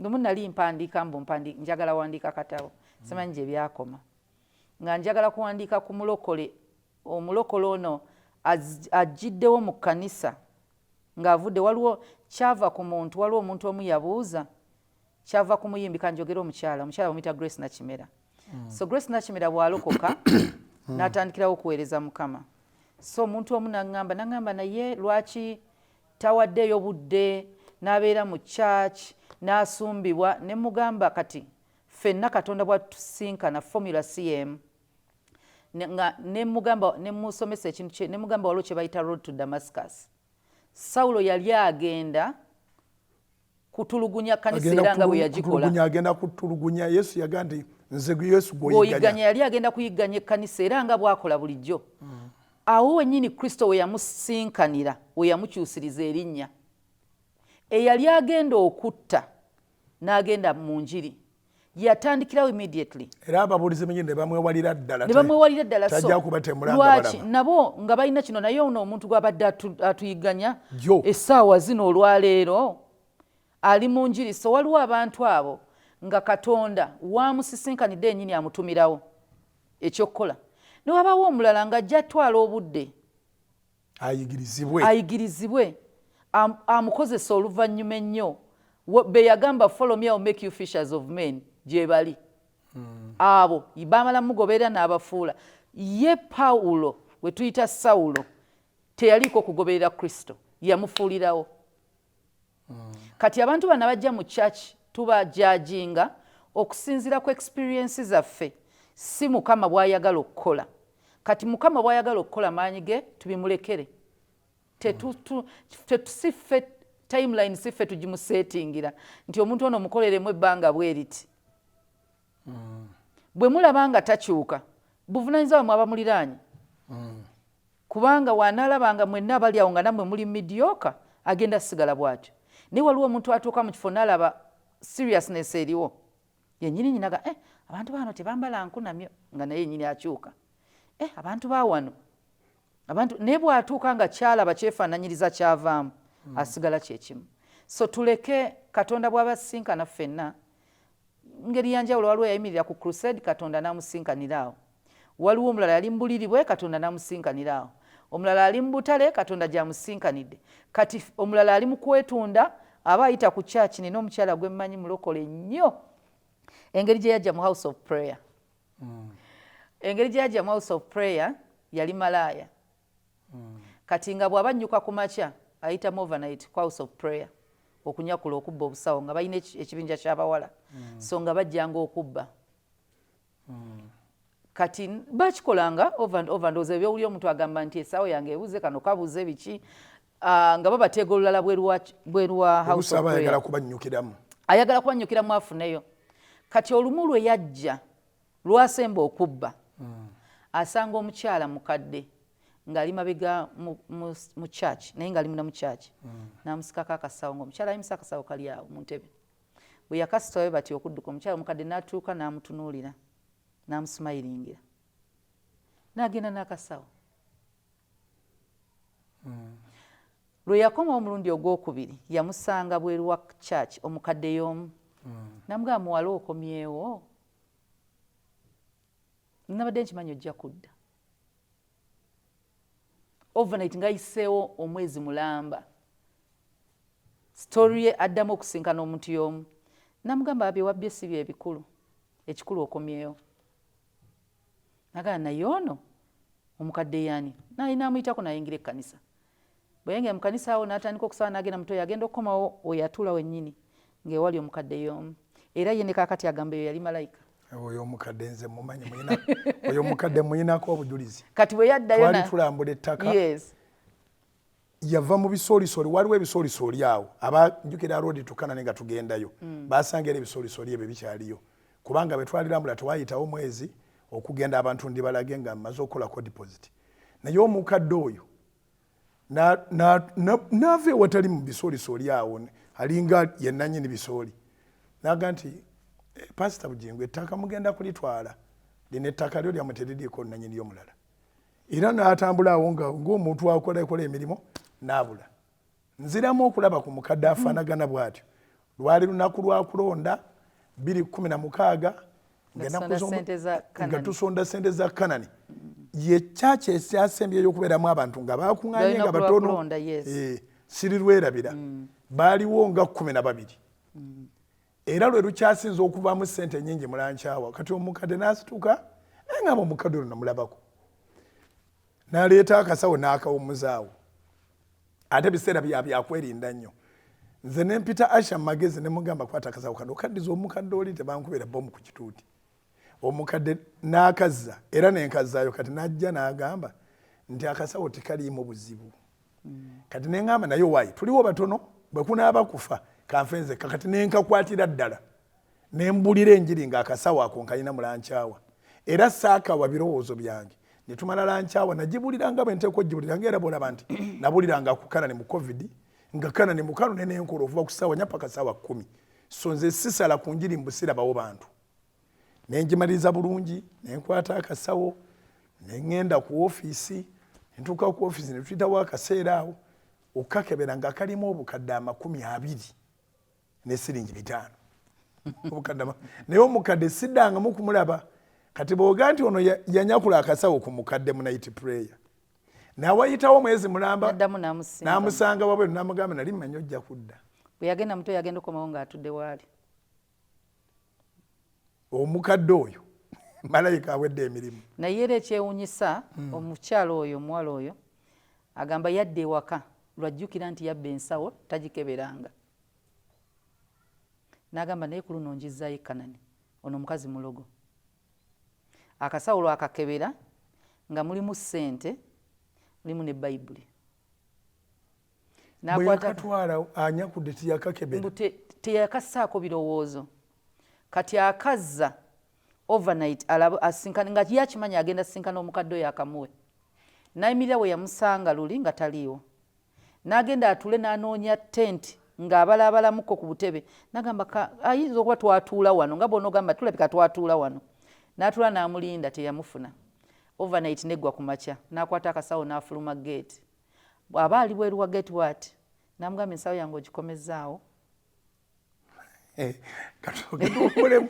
Lumu nali mpandiika mbu njagala wandiika katabo, simanyi gye byakoma, nga njagala kuwandiika ku mulokole. Omulokole ono ajjiddewo mu kkanisa ng'avudde, waliwo kyava ku muntu, waliwo omuntu omu yabuuza, kyava ku muyimbi, kanjogere omukyala bamuyita Grace Nakimera. So Grace Nakimera bw'alokoka n'atandikirawo okuweereza Mukama. So omuntu omu naŋŋamba, naye lwaki tawaddeeyo budde n'abeera mu church n'asumbibwa? Ne mugamba, kati ffenna Katonda bwatusinkana, formula si emu. Nga nemugamba, nemusomesa ekintu, nemugamba waliwo kye bayita Road to Damascus. Sawulo yali agenda kutulugunya kanisa era nga bwe yagikola. Agenda kutulugunya Yesu, yaga nti, "Nze Yesu gwoyigganya." Yali agenda kuyigganya ekkanisa era nga bwakola bulijjo. Awo wennyini Kristo we yamusinkanira, we yamukyusiriza erinnya. Eyali agenda okutta n'agenda mu njiri, yatandikirawo immediately. Era ababuulizi bennyini ne bamwewalira ddala. Ne bamwewalira ddala. Tajja kubatemula. Lwaki nabo nga balina kino? Naye ono omuntu gwabadde atuyigganya essaawa zino olwaleero ali mu njiri. So waliwo abantu abo nga Katonda wamusisinkanidde yennyini, amutumirawo ekyokukola. Ne wabaawo omulala ng'ajja atwala obudde. Ayigirizibwe. Ayigirizibwe, amukozesa oluvannyuma ennyo. Be yagamba, "Follow me, I will make you fishers of men," gye bali. Abo bamala mugoberera n'abafuula. Ye Pawulo we tuyita Sawulo teyaliiko okugoberera Kristo, yamufuulirawo. Kati abantu bano abajja mu church tubajudginga okusinziira ku experience zaffe, si Mukama bw'ayagala okukola. Kati Mukama bw'ayagala okukola, maanyi ge tubimulekere. Si ffe timeline, si ffe tugimusettingira nti omuntu ono mukoleremu ebbanga bweriti. Bwe mulaba nga takyuka, buvunanyizibwa bwe mwaba muliraanye. Kubanga wanaalaba nga mwenna abali awo nga nammwe muli mediocre, agenda sigala bw'atyo. Naye waliwo omuntu atuuka mu kifo n'alaba seriousness eriwo yennyini nyinaga, eh, abantu bano tebambala nkunamyo, nga naye yennyini akyuka. Eh, abantu bawano abantu, naye bw'atuuka nga kyalaba kyefaananyiriza kyavaamu, asigala kyekimu. So tuleke Katonda bw'abasinkana ffenna ngeri yanjawulo. Waliwo yayimirira ku crusade, Katonda n'amusinkanira awo. Waliwo omulala yali mu buliri bwe, Katonda n'amusinkanira awo. Omulala ali mu butale, Katonda gy'amusinkanidde. Kati omulala ali mu kwetunda, aba ayita ku church. Nina omukyala gwe mmanyi, mulokole nnyo. Engeri gye yajja mu house of prayer. Engeri gye yajja mu house of prayer, yali malaaya. Kati nga bw'aba nnyuka ku makya, ayitamu overnight ku house of prayer okunyakula, okubba obusawo, nga balina ekibinja ky'abawala. So nga bajjanga okubba. Kati bakikolanga over and over. Ndowooza ebyowuli omuntu agamba nti esawo yange ebuze, kano kabuze biki, nga babateega olulala bweru wa house of prayer. Ayagala kubanyukiramu. Ayagala kubanyukiramu afuneyo. Kati olumu lwe yajja lwasemba okubba, asanga omukyala mukadde ng'ali mabega mu church, naye ng'ali munda mu church. N'amusikako akasawo, ng'omukyala ayimusa akasawo kali awo mu ntebe. Bwe yakasitawe bati okudduka, omukyala omukadde n'atuuka, n'amutunuulira, n'amusmilingira, n'agenda n'akasawo. Lwe yakomawo omulundi ogwokubiri, yamusanga bweru wa church, omukadde y'omu. Namugamba, "Muwala, okomyewo? Nabadde nkimanyi ojja kudda." Overnight ngayiseewo omwezi mulamba, story ye addamu okusinkana omuntu y'omu, namugamba, "Bye wabbye si byebikulu, ekikulu okomyewo." Nagamba, "Naye ono omukadde yani?" Naye namuyitako nayingira ekkanisa. Bwe yayingira mu kanisa awo n'atandika okusaba, n'agenda mutoyo, agenda okukomawo weyatuula wennyini ng'ewali omukadde y'omu. Era ye ne kaakati agamba eyo yali malayika. Oyo omukadde nze mumanyi, oyo omukadde muyinako obujulizi. Kati bwe yaddayo twali tulambula ettaka. Yava mu bisoolisooli, waliwo ebisoolisooli awo abajjukira road tukana, ne nga tugendayo, basanga era ebisoolisooli ebyo bikyaliyo, kubanga bwe twalirambula tewayitawo mwezi okugenda abantu ndibalage nga mmaze okukolako deposit. Naye omukadde oyo naava ewatali mu bisoolisooli awo, alinga yenanyini bisooli, naga nti, "Eh, Pasita Bugingo, ettaka mugenda kulitwala lino, ettaka lyo lyamwe, teririiko nanyini lyomulala." Era n'atambula awo ng'omuntu akolakola emirimu, n'abula. Nziramu okulaba ku mukadde afaanagana bw'atyo. Lwali lunaku lwa kulonda 2016, nga tusonda sente za Kanani. Ye church ekyasembyeyo okubeeramu abantu nga bakuŋŋaanye nga batono, sirirwerabira. Baaliwo nga 12. Era lwe lukyasinze okuvaamu ssente ennyingi mu lunch hour. Kati omukadde n'asituka, naye ngamba omukadde ono namulabako, n'aleeta akasawo n'akawummuzaawo. Ate ebiseera bya byakwerinda nnyo. Nze ne mpita Asha Magezi ne mugamba, kwata akasawo kano okaddiza omukadde oli, tebankubira bomu ku kituuti. Omukadde n'akazza era nenkazaayo. Kati n'ajja n'agamba nti akasawo tekaliimu buzibu. Kati neŋŋamba naye waayi tuliwo batono, bwe kunaaba kufa kanfe nzekka. Kati nenkakwatira ddala nembulira enjiri ng'akasawo ako nkalina mu lunch hour, era saakawa birowoozo byange. Ne tumala lunch hour, nagibulira nga bwe nteekwa ogibulira, nga era bwolaba nti nabuliranga ku Kanani mu COVID, nga Kanani mukano nenenkola okuva ku ssaawa 4 paka ssaawa 10. So nze sisala ku njiri mbusirabawo bantu. Nengimaliriza bulungi, nenkwata akasawo neŋŋenda ku ofiisi. Ntuuka ku ofiisi ne tuyitawo akaseera awo okukakebera nga kalimu obukadde 20 ne siringi 5. Obukadde, naye omukadde siddangamu kumulaba. Kati bw'oga nti ono yanyakula akasawo ku mukadde mu night prayer, nawayitawo mwezi mulamba n'amusanga wabweru, n'amugamba, nali mmanyi ojja kudda. Bwe yagenda muto, yagenda okomawo ng'atudde waali. Omukadde oyo malayika awedde emirimu. Naye era ekyewunyisa, omukyalo oyo, omuwala oyo agamba yadda ewaka lwajjukira nti yabba ensawo tagikeberanga. N'agamba, naye ku luno njizaayo Kanani, ono omukazi mulogo. Akasawo lwakakebera nga mulimu ssente, mulimu ne Bayibuli. Bwe yakatwala anyakudde teyakakebera? Teyakassaako birowoozo. Kati akazza overnight asinkane nga ye akimanyi agenda sinkana omukadde oyo akamuwe. Nayimirira we yamusanga luli nga taliiwo, n'agenda atule n'anoonya tent ng'abalaabalamuko ku butebe, n'agamba ayinza okuba twatuula wano, nga bw'onoogamba tulabika twatuula wano. N'atuula n'amulinda, teyamufuna. Overnight neggwa, ku makya n'akwata akasawo n'afuluma geeti. Bw'aba ali bweru wa geeti bw'ati, n'amugamba, ensawo yange ogikomezaawo? Kasooke tuwummulemu.